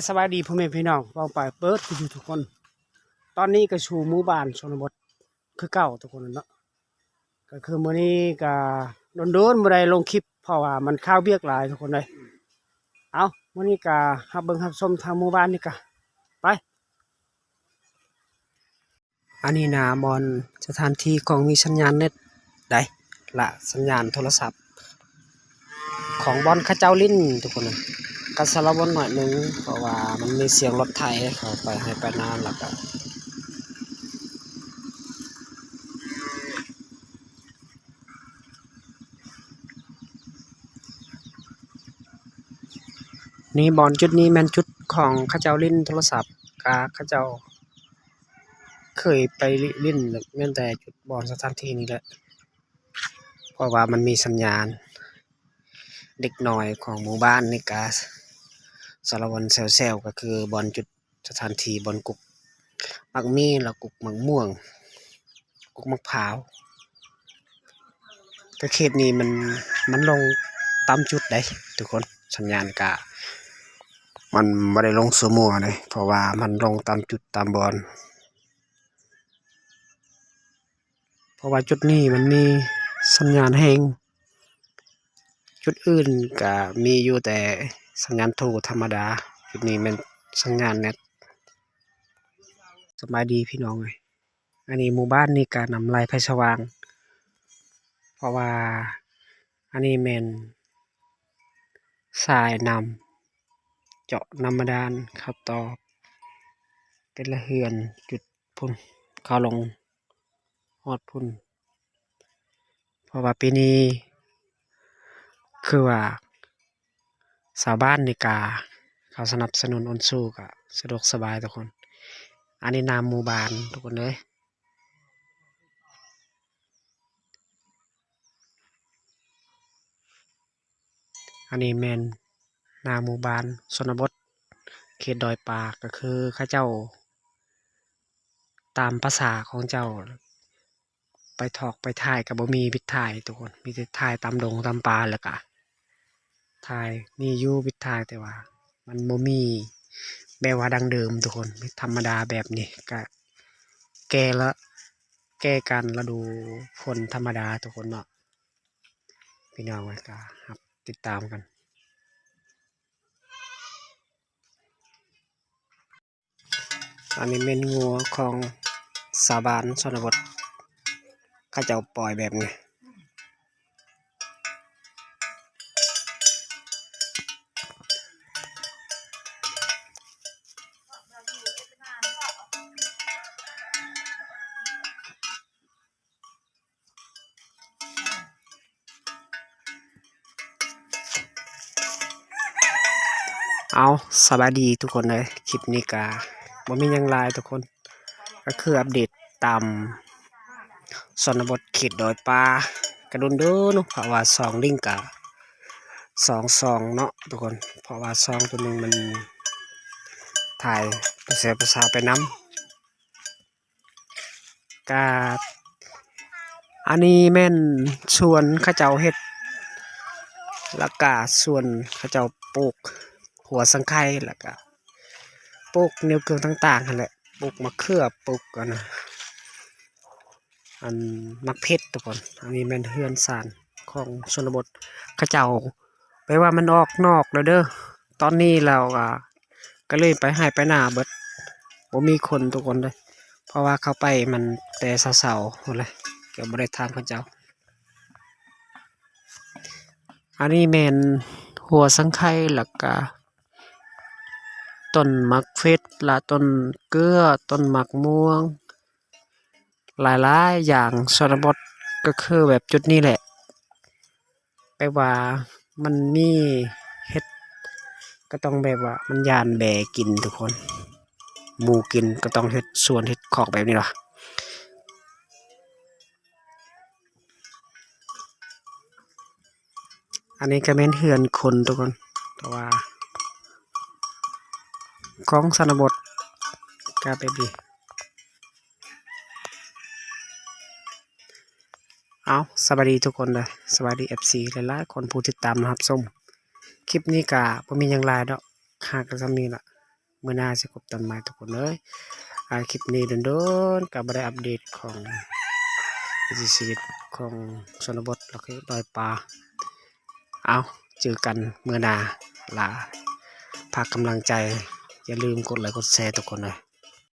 ສະບາຍດີພໍ່ແມ່ພີ່ນ້ອງ ເວົ້າໄປເບີດທຸກໆຄົນ. ຕອນນີ້ກໍສູ່ໝູ່ບ້ານຊົນນະບົດຄືເກົ່າທຸກຄົນເນາະ. ກໍຄືມື້ນີ້ກໍໂດນໆບໍ່ໄດ້ລົງຄລິບ ເພາະວ່າມັນຄາວວຽກຫຼາຍທຸກຄົນເອີຍ. ເອົາ ມື້ນີ້ກໍຮັບເບິ່ງຮັບຊົມທາງໝູ່ບ້ານນີ້ກະໄປ. ອັນນີ້ນະ ບ່ອນສະຖານທີ່ຂອງມີສັນຍານເນັດໃດ໋ ລະສັນຍານໂທລະສັບຂອງບ່ອນເຂົາເຈົ້າຫຼິ້ນທຸກຄົນນະ ກະສາລະວົນໜ້ອຍໜຶ່ງ ເພາະວ່າມັນມີສຽງລົດໄຖເຂົ້າໄປໄຮ່ໄປນາ ລະກະ ນີ້ບ່ອນຈຸດນີ້ແມ່ນຈຸດຂອງເຂົາເຈົ້າຫຼິ້ນໂທລະສັບ ກະເຂົາເຈົ້າເຄີຍໄປຫຼິ້ນແມ່ນແຕ່ຈຸດບ່ອນສະຖານທີ່ນີ້ແຫຼະ ເພາະວ່າມັນມີສັນຍານ. ເດັກນ້ອຍຂອງໝູ່ບ້ານນີ້ກະສາລະວົນແຊວໆ ກໍຄືບ່ອນຈຸດ ສະຖານທີ່ບ່ອນກົກໝາກມີ້ ແລະ ກົກໝາກມ່ວງ ກົກໝາກພ້າວ. ກະເຂດນີ້ມັນ ມັນລົງຕາມຈຸດໃດ໋ທຸກຄົນ ສັນຍານກະມັນບໍ່ໄດ້ລົງຊົ່ວໝ່ວງໃດ໋ ເພາະວ່າມັນລົງຕາມຈຸດຕາມບ່ອນ ເພາະວ່າຈຸດນີ້ມັນມີສັນຍານແຮງ. ຈຸດອື່ນກະມີຢູ່ແຕ່ສັນຍານໂທທຳມະດາ ຈຸດນີ້ແມ່ນສັນຍານແນັດ. ສະບາຍດີພີ່ນ້ອງເອີຍ ອັນນີ້ໝູ່ບ້ານນີ້ກະນຳໄລໄຟສະຫວ່າງ ເພາະວ່າອັນນີ້ແມ່ນສາຍນ້ຳ ເຈາະນ້ຳບາດານເຂົ້າຕໍ່ແຕ່ລະເຮືອນ ຈຸດພຸ້ນເຂົ້າລົງ ຮອດພຸ້ນ ເພາະວ່າປີນີ້ຄືວ່າຊາວບ້ານນີ້ກະເຂົາສະໜັບສະໜູນອົນຊູ ກະສະດວກສະບາຍທຸກຄົນ. ອັນນີ້ໜ້າໝູ່ບ້ານທຸກຄົນເອີຍ. ອັນນີ້ແມ່ນໜ້າໝູ່ບ້ານຊົນນະບົດ ເຂດດອຍປາ ກໍຄືເຂົາເຈົ້າ ຕາມພາສາຂອງເຈົ້າ ໄປຖອກໄປຖ່າຍກໍບໍ່ມີວິດຖ່າຍທຸກຄົນ ມີແຕ່ຖ່າຍຕາມດົງຕາມປ່າ ແລ້ວກະຖ່າຍ ມີຢູ່ວິດຖ່າຍ ແຕ່ວ່າມັນບໍ່ມີແບບວ່າດັ້ງເດີມທຸກຄົນ ມີທຳມະດາແບບນີ້ ກະແກ່ລະ ແກ່ການລະດູຝົນທຳມະດາທຸກຄົນເນາະ. ພີ່ນ້ອງເອີຍ ກະຮັບຕິດຕາມກັນ. ອັນນີ້ແມ່ນງົວຂອງຊາວບ້ານຊົນນະບົດ ເຂົາເຈົ້າປ່ອຍແບບນີ້. ເອົາ ສະບາຍດີທຸກຄົນເອີຍ ຄລິບນີ້ກະບໍ່ມີຫຍັງຫຼາຍທຸກຄົນ ກໍຄືອັບເດດຕາມຊົນນະບົດເຂດດອຍປ່າ ກະດົນໆ ເພາະວ່າຊ່ອງລິ້ງກະສອງຊ່ອງເນາະທຸກຄົນ ເພາະວ່າຊ່ອງໂຕໜຶ່ງມັນຖ່າຍປະແຊປະຊາວໄປນຳ. ກະ ອັນນີ້ແມ່ນສວນເຂົາເຈົ້າເຮັດ ລະກະສວນເຂົາເຈົ້າປູກຫົວສັງໄຄ ລະກະປູກແນວເຄື່ອງຕ່າງໆຫັ້ນແຫຼະ ປູກໝາກເຂືອ ປູກອັນນະ ອັນໝາກເຜັດທຸກຄົນ. ອັນນີ້ແມ່ນເຮືອນຊານຂອງຊົນນະບົດເຂົາເຈົ້າ ແປວ່າມັນອອກນອກແລ້ວເດີ ຕອນນີ້ແລ້ວກະ ກະເລີຍໄປໄຮ່ໄປນາເບິດ ບໍ່ມີຄົນທຸກຄົນເດີ ເພາະວ່າເຂົາໄປມັນແຕ່ເຊົ້າໆພຸ້ນແຫຼະ ກະບໍ່ໄດ້ຖາມເຂົາເຈົ້າ. ອັນນີ້ແມ່ນຫົວສັງໄຄ ລະກະຕົ້ນໝາກເຜັດ ລະຕົ້ນເກືອ ຕົ້ນໝາກມ່ວງ ຫຼາຍໆຢ່າງ. ຊົນນະບົດກໍຄືແບບຈຸດນີ້ແຫຼະ ແບບວ່າມັນມີເຫັດ ກໍຕ້ອງແບບວ່າມັນຢ້ານແບ້ກິນທຸກຄົນ ໝູກິນ ກໍຕ້ອງເຮັດສວນເຮັດຄອກແບບນີ້ລະ. ອັນນີ້ກໍແມ່ນເຮືອນຄົນທຸກຄົນ ແຕ່ວ່າຂອງຊົນນະບົດກໍແບບນີ້. ເອົາ ສະບາຍດີທຸກຄົນເດີ ສະບາຍດີເອັຟຊີຫຼາຍໆຄົນຜູ້ຕິດຕາມຮັບຊົມ. ຄລິບນີ້ກະບໍ່ມີຫຍັງຫຼາຍດອກ ຫາກະສ່ຳນີ້ລະ ມື້ໜ້າຊິພົບກັນໃໝ່ທຸກຄົນເອີຍ. ອາ ຄລິບນີ້ດົນໆກໍບໍ່ໄດ້ອັບເດດຂອງວິຖີຊີວິດຂອງຊົນນະບົດ ແລ້ວກໍດອຍປ່າ. ເອົາ ເຈີກັນມື້ໜ້າລະ ຝາກກຳລັງໃຈ ຢ່າລືມກົດໄລກົດແຊທຸກຄົນເອີຍ.